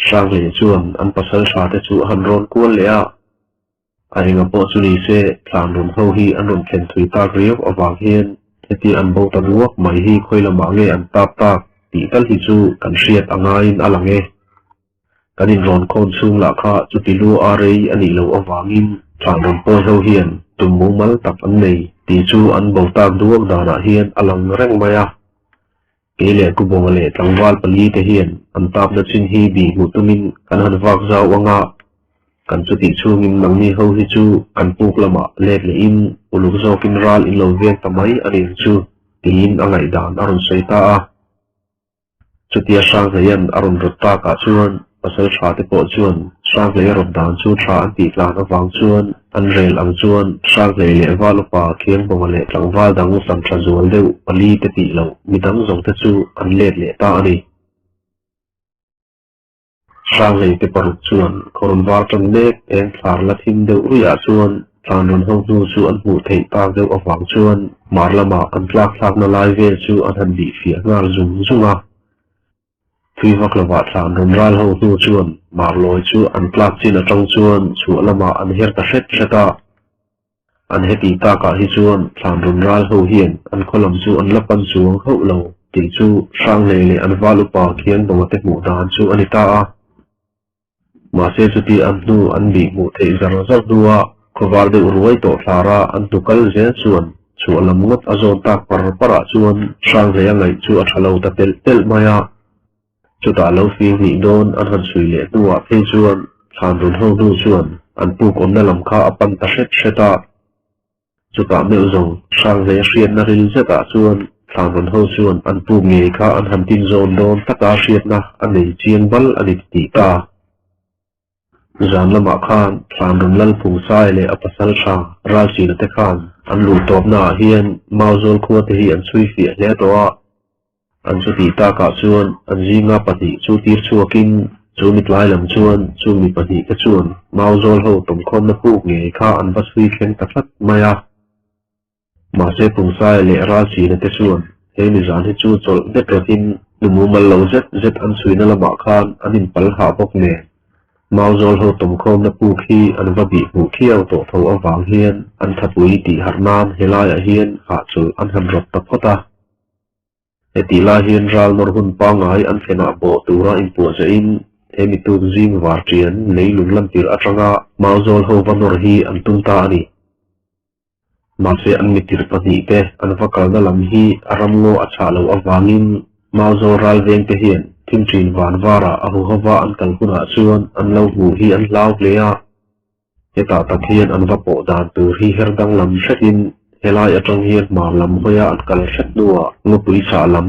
[SPEAKER 1] Hranghleia chuan an pasal tha te chu a han rawn kual leh a, a enga pawh chu ni se thlanrawn ho hi an rawn thlen thui tak riau avang hian hetia an bo ta ruak mai hi khawi lamah nge an tap tak tih tal hi chu kan hriat a ngaiin a lang e. Kan inrawn khawn chhung lah kha chuti lu a rei a nih loh avangin Thlanrawn pawi ho hian tum mumal tak an nei tih chu an bo tak duak danah hian a lang reng mai a. Kei leh Kubawnga leh tlangval pali te hian an tapna chin hi bih hmuh tumin kan han vak zau ang a, kan chutih chhungin nangni ho hi chu kan puk lamah let lehin uluk zawkin ral in lo veng ta mai a ni ang chu tiin a ngaihdan a rawn sawi ta a. Chutia Hranghleia'n a rawn rawt takah chuan pasal tha te pawh chuan Hranghleia rawt dan chu tha an tih tlan avang chuan an rel ang chuan Hranghlei leh Val upa Khiangbawnga leh tlangval dang sam tha zual deuh pali te tih loh midang zawng te chu an let leh ta a ni. Hranghleite paruk chuan kawrun var tan mek eng thlar la thim deuh ruihah chuan tlanrawn ho hnu chu an hmuh theih tak deuh avang chuan hmar lama an tlak thlakna lai vel chu an han bih fiah nghal zung zung a. Thui vak lovah tlanrawn ral ho hnu chuan hmar lawi chu an tlak chin atang chuan chhuah lamah an her ta hret hret a. An heti takah hi chuan Thlanrawn ral ho hian an khaw lam chu an la pan chuang hauh lo tih chu Hranglei leh an val upa Khiangbawnga te hmuh dan chu a ni ta a. Mahse chuti an hnu an bih hmuh theih zar zar hnua khawvar deuh ruai tawh thlara an hnu kal zel chuan chhuah lam ngawt a zawn tak par parah chuan Hranghleia ngaih chu a tha lo ta telh telh mai a. Chutah lo fing hnih dawn an han chhui leh hnuah phei chuan Thlanrawn ho hnu chuan an puk awmna lam kha a pan ta hret hret a. Chutah meuh zawng Hranghleia hriatna ril zetah chuan Thlanrawn ho chuan an puk ngei kha an han tin zawn dawn taka hriatna a nei chiang bal a ni tih ta. Zan lamah khan Thlanrawn Lalphungsai leh a pasal tha Ralchina te khan an luh tawpnaah hian Mauzawl khua te hi an chhui fiah hle tawh a. An chutih takah chuan an zinga pahnih chu tir chhuakin chu mitlai lam chuan chung mi pahnihte chuan Mauzawl ho tawmkhawmna puk ngei kha an va chhui thleng ta tlat mai a. Mahse Pungsaia leh Ralchina te chuan he mizan hi chu chawlh det rawtin nu mumal lo zet zet an chhuina lamah khan an inpal hah bawk nen Mauzawl ho tawmkhawmna puk hi an va bih hmuh khiau tawh tho avang hian an thapui tih harh nan helaiah hian hahchawlh an han rawt ta phawt a. Hetih lai hian ral nawr hun pangngai an thlenah bawh tura inpuahzaihin he mituk zing varṭian leilung lantir aṭanga Mauzawl ho va nawr hi an tum ta a ni. Mahse an mitir pahnihte an va kalna lam hi a ramngaw a chhah loh avangin Mauzawl ralvengte hian thimṭin van varah a huhova an kal hunah chuan an lo hmuh hi an hlau hle a. Hetah tak hian an va pawh dan tur hi her danglam hretin helai atang hian hmar lam hawia an kal hret hnuah ngawpui chhah lam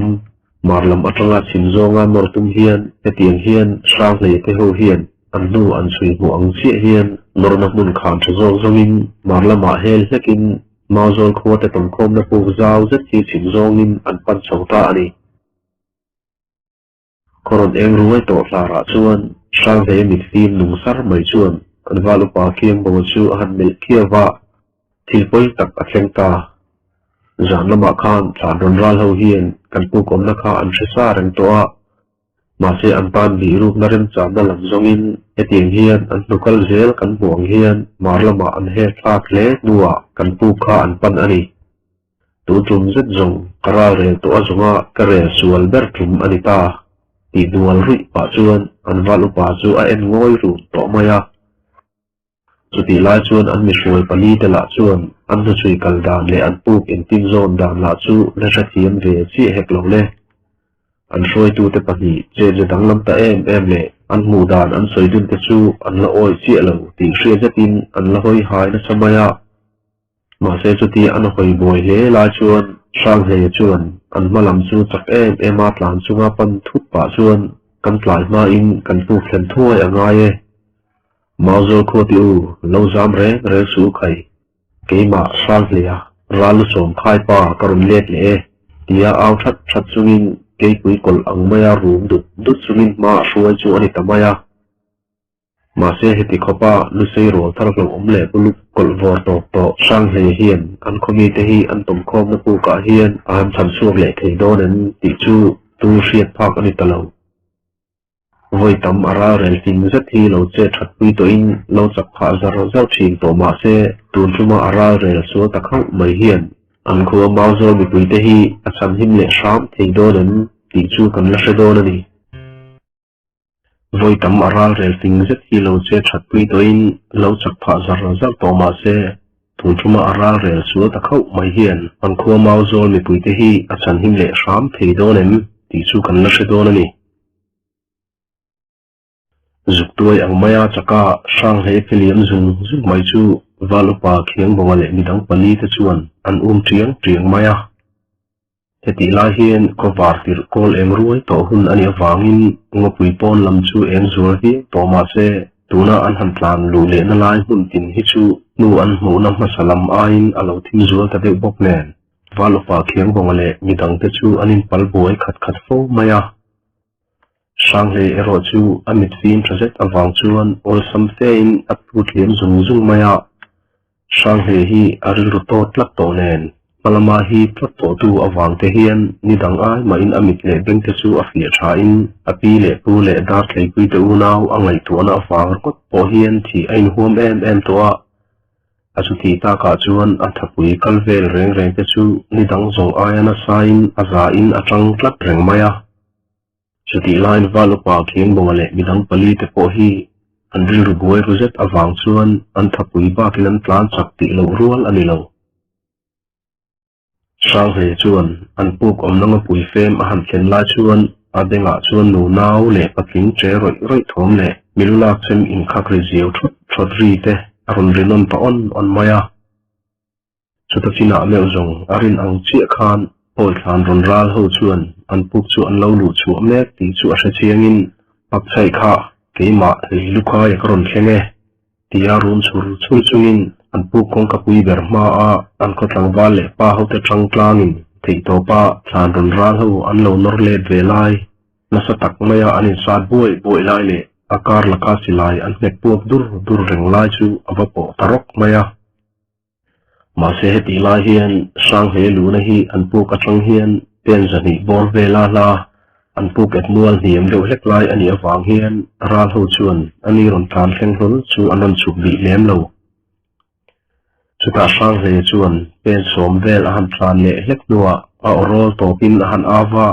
[SPEAKER 1] hmar lam atanga chhim zawnga nawr tum hian hetiang hian Hranghleia te ho hian an hnu an chhui hmuh ang chiah hian nawrna hmun khan tha zawk zawngin hmar lamah hel hlekin Mauzawl khua te tawmkhawmna puk zau zet hi chhim zawngin an pan chho ta a ni. Khaw rawn eng ruai tawh hlarah chuan Hranghlei mit fim nung sar mai chuan an val upa Kiangbawa chu a han melh khiau va, thil pawi tak a thleng ta. Zan lamah khan thlan rawn ral ho hian kan puk awmna kha an hre sa reng tawh a, mahse an tan bih rukna remchanna lam zawngin hetiang hian an hnu kal zel kan hmuh ang hian hmar lamah an her thlak hle hnuah kan puk kha an pan a ni. Tu tum zet zawng ka ral rel tawh a zawnga ka rel sual ber tum a ni ta tih dual ruih pah chuan an val upa chu a en ngawi run tawh mai a. Chutih lai chuan an mihruai pali te lah chuan an hnuchhui kal dan leh an puk engtin zawn dan lah chu la hrethiam ve chiah hek lo le. An hruaitute pahnih chetze danglam ta em em leh an hmuh dan an sawi dun te chu an la awi chiah lo tih hriat zetin an la hawi hai nasa mai a. Mahse chuti an hawi buai hle lai chuan Hranghleia chuan an hma lam chu chak em em a tlan chunga pan thut pah chuan kan tlai hmain kan hnuk thlen thuai a ngai e. Mauzawl khua ti u, lo zam reng reng suh u khai. Keimah Hranghleia ral lu sawm khai pa ka rawn let leh e tia au that that chungin keipui kawlh ang maia rum dut dut chungin hma a hruai chu a ni ta mai a. Mahse heti khawpa lusei rual thar hlauhawm leh buluk kawlh vawr tawp tawh Hranghleia hian an khawmite hi an tawmkhawmna pukah hian a han chhan chhuak leh thei dawn em tih chu tu hriat phak a ni ta lo. Vawi tam a ralrel fing zet hi lo che that pui tawhin lo chak phah zar zar thin tawh mahse tun tuma a ralrel sual ta khauh mai hian an khua Mauzawl mipuite hi a chhanhim leh hram thei dawn em tih chu kan la hre dawn a ni. Vawi tam a ralrel fing zet hi lo che that pui tawhin lo chak phah zar zar tawh mah se, tun thuma a ralrel sual ta khauh mai hian an khua Mauzawl mipuite hi a chhanhim leh hram thei dawn em tih chu kan la hre dawn a ni. Zuk tuai ang maia chaka Hranghleia pheliam zung zung mai chu Val upa Khiangbawnga leh midang pali te chuan an um tiang tiang mai a. Hetih lai hian khawvar tirh kawl eng ruai tawh hun a nih avangin ngawpui pawn lam chu eng zual viau tawh mah se tuna an han tlan luh lehna lai hmun tin hi chu hnu an hmuhna hmasa lam aiin a lo thim zual ta deuh bawk nen Valupa Khiangbawnga leh midangte chu an inpal buai khat khat fo mai a. Hranghei erawh chu a mit fim tha zet avang chuan awlsam fein a phut liam zung zung mai a. Hranghei hi a rilru tawt tlat tawh nen, hmalama hi tlat tawhtu avang te hian ni dang ai mahin a mit leh beng te chu a fiah thain a pi leh pu leh darthleipui te unau a ngaihtuahna avang ringawt pawh hian thih a inhuam em em tawh a. A chutih takah chuan a thapui kal vel reng reng te chu ni dang zawng aia nasain a zain a tang tlat reng mai a. Chutih laiin Val upa Khiangbawnga leh midang pali te pawh hi an rilru buai ru zet avang chuan an thapui bakin an tlan chak tih loh rual a ni lo. Hranghei chuan an puk awmna ngapui fem a han thlen lai chuan a bengah chuan nu nau leh patling che rawih rawih thawm leh milu lak chem inkhak ri ziau thawt thawt ri te a rawn ri nawn ta awn awn mai a. Chuta chinah meuh zawng a rin ang chiah khan pawi thlan rawn ral ho chuan an puk chu an lo luh chhuah mek tih chu a hre chiangin Pakchhaih kha keimah lei lukhaia ka rawn thleng e tia rum chhur chhur chungin an puk kawngka pui ber hmaa an khaw tlangval leh pa hote tang tlangin Theihtawpa thlan rawn ral ho an lo nawr let ve lai, nasa tak maia an insat buai buai lai leh a kar laka silai an hmet puak dur dur reng lai chu a va pawh ta rawk mai a. Mahse hetih lai hian Hranghleia luna hi an puk atang hian pen zahnih bawr vela hla an puk et mual hniam deuh hlek lai a nih avang hian ral ho chuan a ni rawn tlan thleng hlawl chu an rawn chhuk bih lem lo. Chutah Hranghleia chuan pen sawm vel a han tlan leh hlek hnuah a aw rawl tawpin a han au va,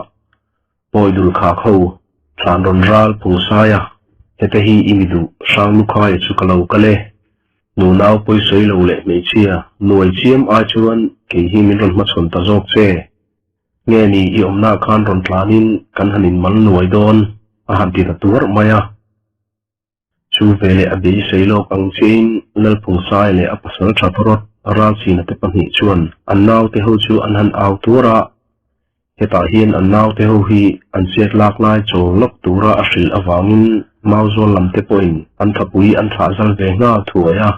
[SPEAKER 1] Pawi dul khak ho, thlan rawn ral phung sai a, hete hi i mi duh, Hranglukhai chu ka lo kal e. Nunau pawisawi lo leh hmeichhia nuai chiam ai chuan kei hi min rawn hmachhawn ta zawk che. Nge ni i awmnaah khan rawn tlanin kan han inmal nuai dawn a han ti ta tuarh mai a. Chu veleh a beisei lawk ang chiahin Lalphungsaia leh a pasal tha Tawrawt Ralchina te pahnih chuan an naute ho chu an han au tuar a. Hetah hian an naute ho hi an chet lak lai chawl lawk tura a hrilh avangin Mauzawl lam te pawhin an thapui an thlah zal ve nghal thuai a.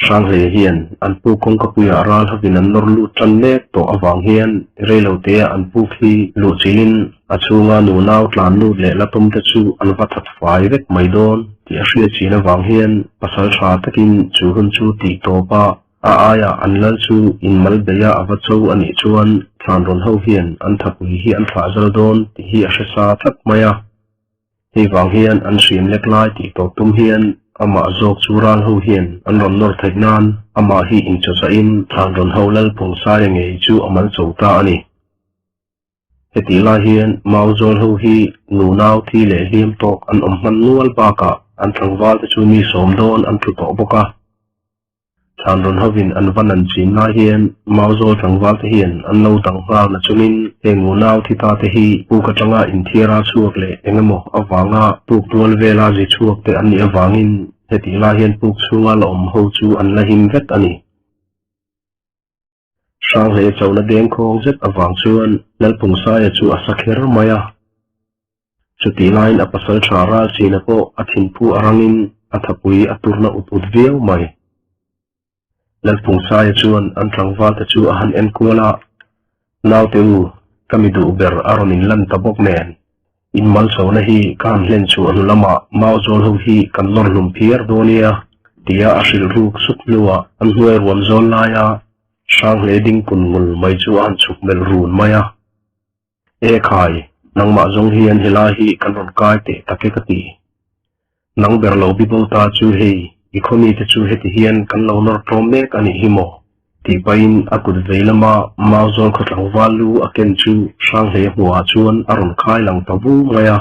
[SPEAKER 1] Hranghleia hian an puk kawngkapuiah ral hovin an nawr lut tan mek tawh avang hian reilotea an puk hi luhchilhin a chhunga nunau tlan lut leh la tum te chu an va that fai vek mai dawn tih a hriat chin avang hian pasal tha takin chu hun chu tih tawp a a aiah an lal chu inmal beia a va cho a nih chuan thlanrawn ho hian an thapui hi an thlah zal dawn tih hi a hre sa tlat mai a. Hei vang hian an hriam lek lai tih tawp tum hian amah zawk chu ral ho hian an rawn nawr theih nan amah hi inchawchahin thlan rawn ho lal Phungsaia ngei chu a mal cho ta a ni. Hetih lai hian Mauzawl ho hi nunau thi leh hliam tawk an awm hman nual bakah an tlangval te chu mi sawm dawn an tlu tawh bawk a. Thlan rawn hovin an va nan chin lai hian Mauzawl tlangval te hian an lo dang nghal na chungin heng unau thi ta te hi puk atanga inthiara chhuak leh eng emaw avanga puk tual vela zi chhuak te an nih avangin hetih lai hian puk chhunga la awm ho chu an la him vek a ni. Hranghleia chona dengkhawng zet avang chuan Lalpungsaia chu a sa kher mai a. Chutih laiin a pasal tha Ralchina pawh a thinphu a rangin a thapui a turna ut ut viau mai. Lalpungsaia chuan an tlangvalte chu a han enkual a, Naute u, ka mi duh ber a rawn inlan ta bawk nen, in malchona hi ka han hlen chhuah hnu lamah Mauzawl ho hi kan nawr hlum phiar dawn nia, tia a hrilh ruk sup hnuah an hnuai ruam zawl laia Hranghleia ding kun ngul mai chu a han chhuk melh run mai a. E khai, nangmah zawng hian helai hi kan rawn kai teh tak e ka ti. Nang ber lo bibo ta chu hei, i khaw mite chu heti hian kan lo nawr tlawm mek a nih hi maw? Tih pahin a kut vei lama Mauzawl khaw tlangval lu a ken chu Hranghleia hmuhah chuan a rawn khai lang ta vu mai a.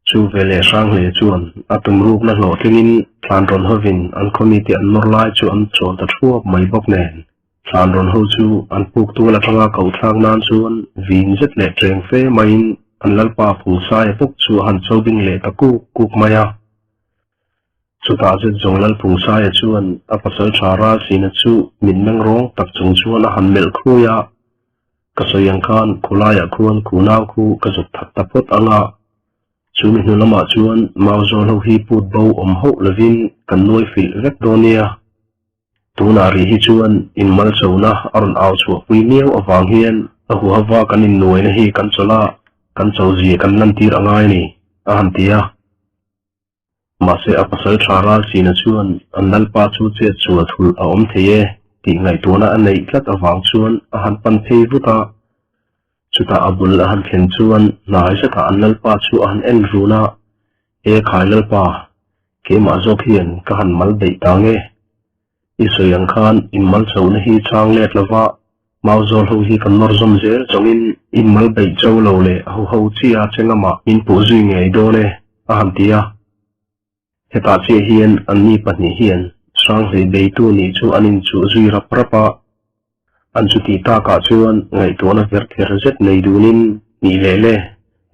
[SPEAKER 1] Chu veleh Hranghleia chuan a tumrukna hlawhtlingin thlan rawn hovin an khaw mite an nawr lai chu an chawl ta thuap mai bawk nen, thlan rawn ho chu an puk tual atanga koh thlak nan chuan vin zet leh ṭeng fe maiin an lalpa Phungsaia bawk chu a han cho bing leh ta kuk kuk mai a. Chutah zet zawng Lal Phungsaia chuan a pasal ṭha Ralsina chu mitmeng rawng tak chung chuan a han melh khui a. Ka sawi ang khan khulaiah khuan khunau khu ka zuk that ta phawt ang a, chu mi hnu lamah chuan Mauzawl ho hi put bo awm hauh lovin kan nuai filh vek dawn nia. Tunah rih hi chuan inmalchona a rawn au chhuahpui miau avang hian a huhava kan innuaina hi kan chawlh a, kan chozia kan lantir a ngai a ni, a han ti a. Mahse a pasal tha Ralchina chuan an lalpa chu chet sual thulh a awm thei e tih ngaihtuahna a neih tlat avang chuan a han pan phei vut a. Chutah a bul a han thlen chuan hnai zetah an lalpa chu a han en run a, E khai lalpa, keimah zawk hian ka han mal beih ta nge? I sawi ang khan in mal chhohna hi chang let lova Mauzawl ho hi kan nawr zawm zel chawngin in mal beih cho lo leh ho ho chi a che ngamah min puh zui ngei dawn e, a han ti a. Hetah chiah hian anni pahnih hian Hranghleih beitu nih chu an inchuh zui rap rap a. An chutih takah chuan ngaihtuahna ver ther zet nei dunin nih leh le,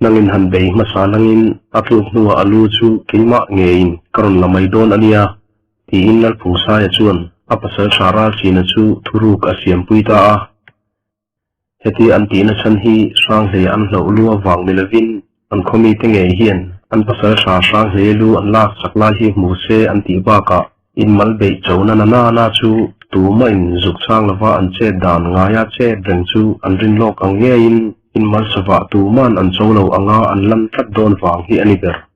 [SPEAKER 1] nangin han bei hmasa langin a tluk hnuah a lu chu keimah ngeiin ka rawn la mai dawn a nia, tiin Lalphungsaia chuan a pasal tha Ralchina chu thuruk a siampui ta a. Heti an tihna chhan hi Hranghleia an hlauh lu avang ni lovin an khaw mite ngei hian an pasal tha Hranghleia lu an lak chak lai hi hmu se an tih bakah inmal beih cho na na na chu. Tumah in zuk chang lova an chet dan ngaia chet reng chu an rin lawk ang ngeiin in malsawah tuman an cho lo anga an lan tlat dawn vang hi a ni ber.